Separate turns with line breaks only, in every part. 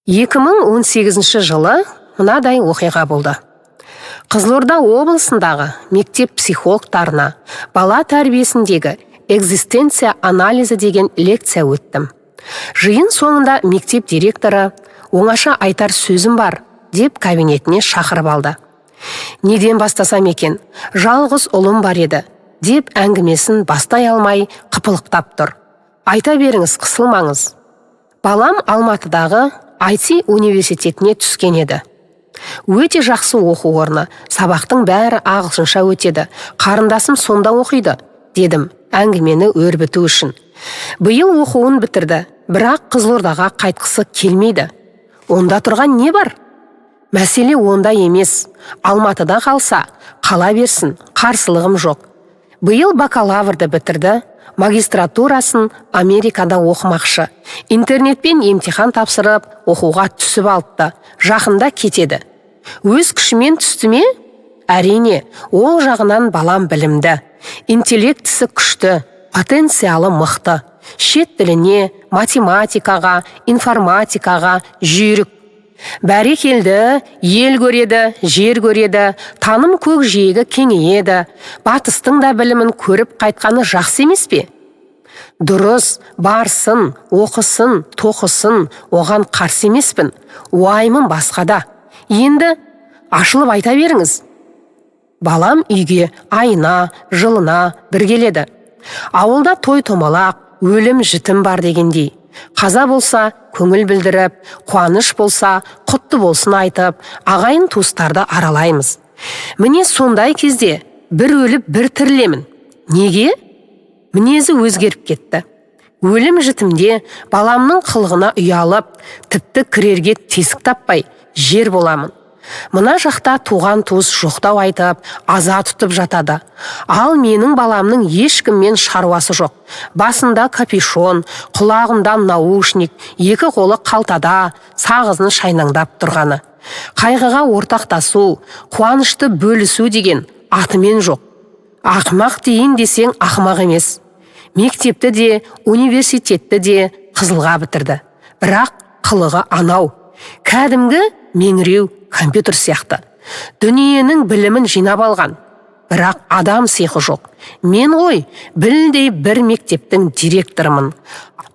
2018 жылы мынадай оқиға болды. Қызылорда облысындағы мектеп психологтарына бала тәрбиесіндегі экзистенция анализі деген лекция өттім. Жиын соңында мектеп директоры «Оңаша айтар сөзім бар» деп кабинетіне шақырып алды. «Неден бастасам екен, жалғыз ұлым бар еді», – деп әңгімесін бастай алмай қыпылықтап тұр. «Айта беріңіз, қысылмаңыз». «Балам Алматыдағы IT университетіне түскен еді. Өте жақсы оқу орны, сабақтың бәрі ағылшынша өтеді. Қарындасым сонда оқиды», – дедім әңгімені өрбіту үшін. «Биыл оқуын бітірді, бірақ Қызылордаға қайтқысы келмейді». «Онда тұрған не бар?» «Мәселе онда емес. Алматыда қалса, қала берсін, қарсылығым жоқ. Биыл бакалаврды бітірді, магистратурасын Америкада оқымақшы. Интернетпен емтихан тапсырып, оқуға түсіп алыпты. Жақында кетеді». «Өз күшімен түсті ме?» «Әрине, ол жағынан балам білімді. Интеллектісі күшті, потенциалы мықты. Шет тіліне, математикаға, информатикаға жүйрік. Бәрекелді, ел көреді, жер көреді, таным көкжиегі кеңейеді. Батыстың да білімін көріп қайтқаны жақсы емес пе?» «Дұрыс, барсын, оқысын, тоқысын, оған қарсы емеспін. Уайымым басқада». «Енді ашылып айта беріңіз». «Балам үйге айына, жылына бір келеді. Ауылда той томалақ, өлім жітім бар дегендей. Қаза болса, көңіл білдіріп, қуаныш болса, құтты болсын айтып, ағайын туыстарды аралаймыз. Міне, сондай кезде бір өліп, бір тірілемін. Неге? Мінезі өзгеріп кетті. Өлім жітімде баламның қылығына ұялып, тіпті кірерге тесік таппай жер боламын. Мына жақта туған туыс жоқтау айтып, аза тұтып жатады. Ал менің баламның ешкіммен шаруасы жоқ. Басында капюшон, құлағында наушник, екі қолы қалтада, сағызын шайнаңдап тұрғаны. Қайғыға ортақтасу, қуанышты бөлісу деген атымен жоқ. Ақымақ дейін десең, ақымақ емес. Мектепті де, университетті де қызылға бітірді. Бірақ қылығы анау. Кәдімгі меңіреу компьютер сияқты. Дүниенің білімін жинап алған. Бірақ адам сиқы жоқ. Мен ғой білдей бір мектептің директорымын.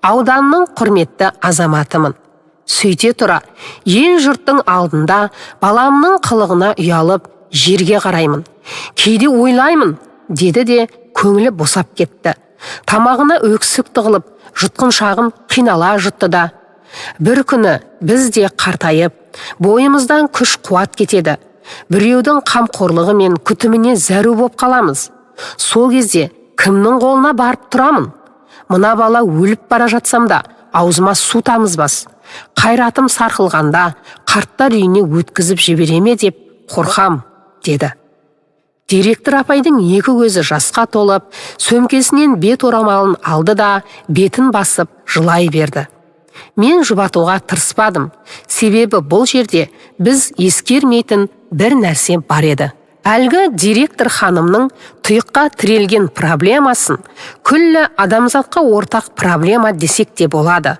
Ауданның құрметті азаматымын. Сөйте тұра, ел жұрттың алдында баламның қылығына ұялып, жерге қараймын. Кейде ойлаймын», – деді де көңілі босап кетті. Тамағына өксік тығылып, жұтқыншағын қинала жұтты да. «Бір күні біз де қартайып, бойымыздан күш қуат кетеді. Біреудің қамқорлығы мен күтіміне зәру боп қаламыз. Сол кезде кімнің қолына барып тұрамын? Мына бала өліп бара жатсам да, аузыма су тамызбас. Қайратым сарқылғанда қарттар үйіне өткізіп жібере ме деп қорқам», – деді. Директор апайдың екі көзі жасқа толып, сөмкесінен бет орамалын алды да, бетін басып жылай берді. Мен жұбатуға тырыспадым, себебі бұл жерде біз ескермейтін бір нәрсе бар еді. Әлгі директор ханымның тұйыққа тірелген проблемасын күллі адамзатқа ортақ проблема десек те болады.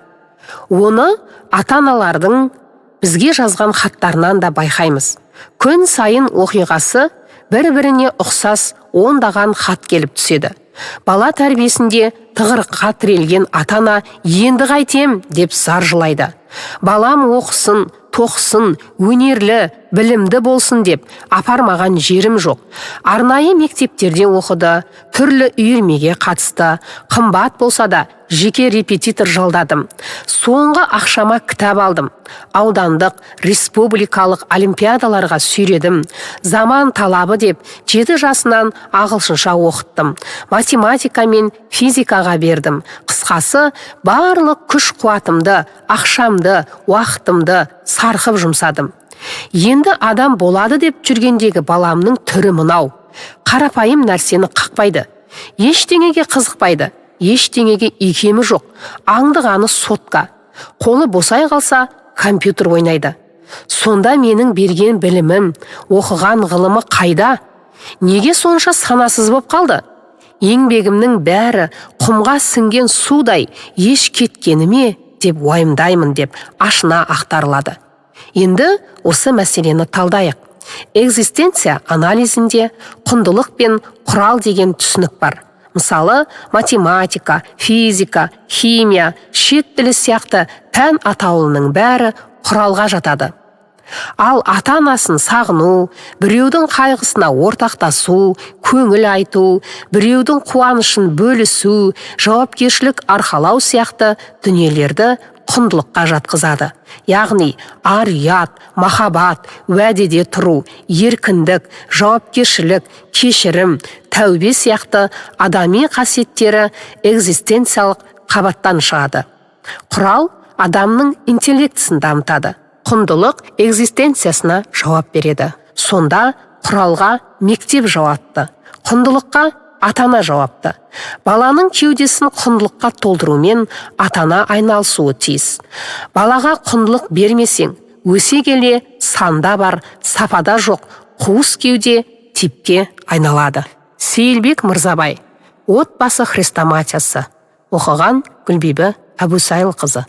Оны ата аналардың бізге жазған хаттарынан да байқаймыз. Күн сайын оқиғасы бір біріне ұқсас ондаған хат келіп түседі. Бала тәрбиесінде тығырыққа тірелген ата ана «Енді қайтем?» деп зар жылайды. «Балам оқысын, тоқысын, өнерлі, білімді болсын деп апармаған жерім жоқ. Арнайы мектептерде оқыды, түрлі үйірмеге қатысты, қымбат болса да, жеке репетитор жалдадым. Соңғы ақшама кітап алдым. Аудандық, республикалық олимпиадаларға сүйредім. Заман талабы деп 7 жасынан ағылшынша оқыттым. Математика мен физикаға бердім. Қысқасы, барлық күш қуатымды, ақшамды, уақытымды сарқып жұмсадым. Енді адам болады деп жүргендегі баламның түрі мынау: қарапайым нәрсені қақпайды, ештеңеге қызықпайды, ештеңеге икемі жоқ. Аңдығаны сотка. Қолы босай қалса, компьютер ойнайды. Сонда менің берген білімім, оқыған ғылымы қайда? Неге сонша санасыз боп қалды? Еңбегімнің бәрі құмға сіңген судай еш кеткені ме?» – деп уайымдаймын деп ашына ақтарылады. Енді осы мәселені талдайық. Экзистенция анализінде құндылық пен құрал деген түсінік бар. Мысалы, математика, физика, химия, шет тілі сияқты пән атаулының бәрі құралға жатады. Ал ата-анасын сағыну, біреудің қайғысына ортақтасу, көңіл айту, біреудің қуанышын бөлісу, жауапкершілік арқалау сияқты дүниелерді құндылыққа жатқызады. Яғни ар ұят, махаббат, уәдеде тұру, еркіндік, жауапкершілік, кешірім, тәубе сияқты адами қасиеттері экзистенциялық қабаттан шығады. Құрал адамның интеллектісін дамытады, құндылық экзистенциясына жауап береді. Сонда құралға мектеп жауапты, құндылыққа ата-ана жауапты. Баланың кеудесін құндылыққа толтырумен ата-ана айналысуы тиіс. Балаға құндылық бермесең, өсе келе санда бар, сапада жоқ қуыс кеуде типке айналады. Сейілбек Мырзабай, «Отбасы хрестоматиясы». Оқыған Гүлбибі Әбусайылқызы.